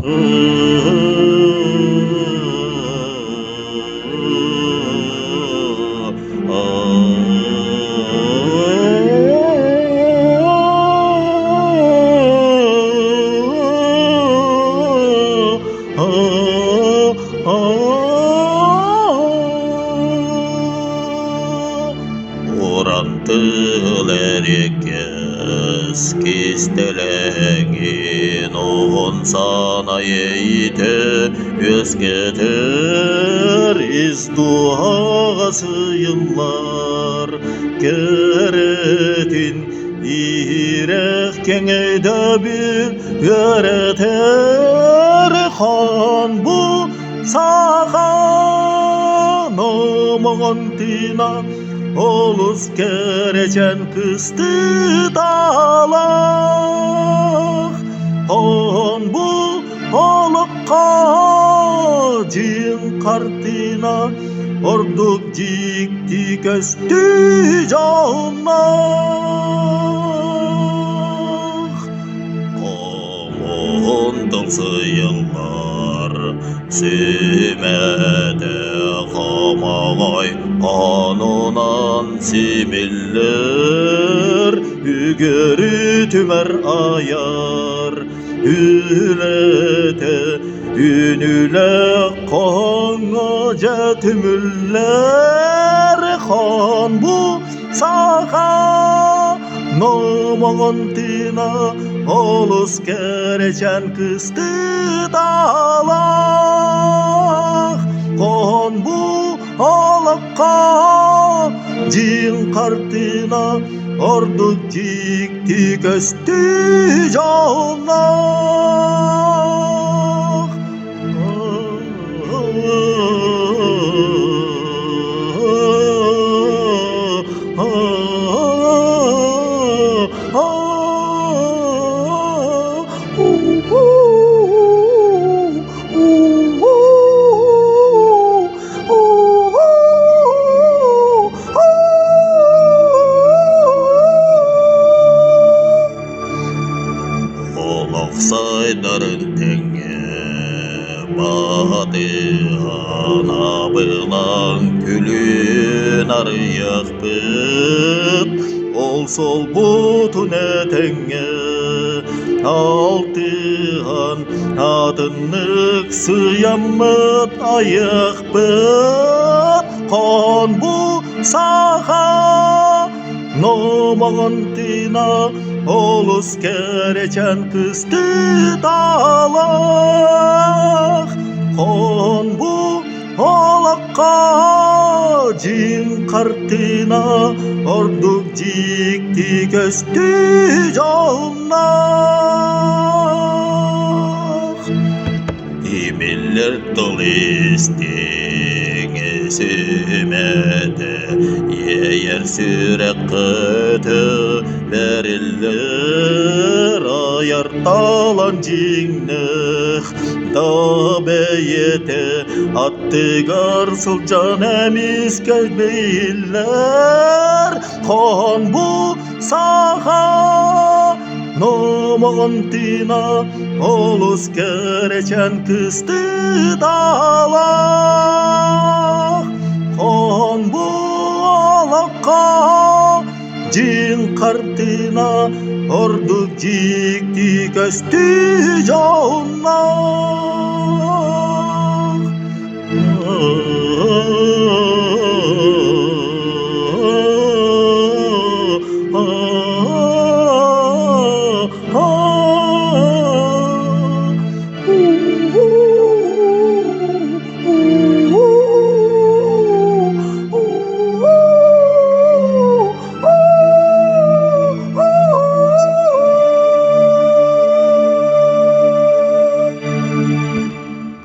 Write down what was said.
Уран тыл эриэккэс кистэлэҥин уһун санай эйитэ үөскэтэр ис дууһаҕа сыйыллар кэрэтин иһирэх кэҥэйдэбил үөрэтэр хон бу саха номоҕон тыына олус кэрэчэн кыстыталаах он бу олоххо дьиҥ хартыына ордук дьикти көстүү дьоһуннаах Хомуһун тылсыйыллар сүмэтэ хомоҕой хонунан симиллэр үгүрү түмэр айар үлэтэ үнүлэх хоһоҥҥо дьэ түмүллэр хон бу саха номоҕон тыына олус кэрэчээн кыстыталаах хоһоон бу олоххо дьиҥ хартыына ордук дьикти көстүү дьоллоох. Олох сайдарын тэҥҥэ Баатыһан абылаҥ күлүн арыйыахпыт, ол солбутун этэҥҥэ алтыһан атыннык сыйаммыт айыахпыт. Хон бу саха номоҕон тыына олус кэрэчээн кыстыталаах хон бу олоххо дьиҥ хартыына ордук дьикти көстүү дьоһуннаах Имиллэр тыл истиҥ сүмэтэ иэйэр сүрэххэ бэриллэр айар талан дьиҥнээх да бэйэтэ аттыгар сылдьан эмискэ биллэр хоһоон бу саха номоҕон тыына олус кэрэчээн кыстыталаах хоһоон бу олоххо дьиҥ хартыына ордук дьикти көстүү дьоһуннаах.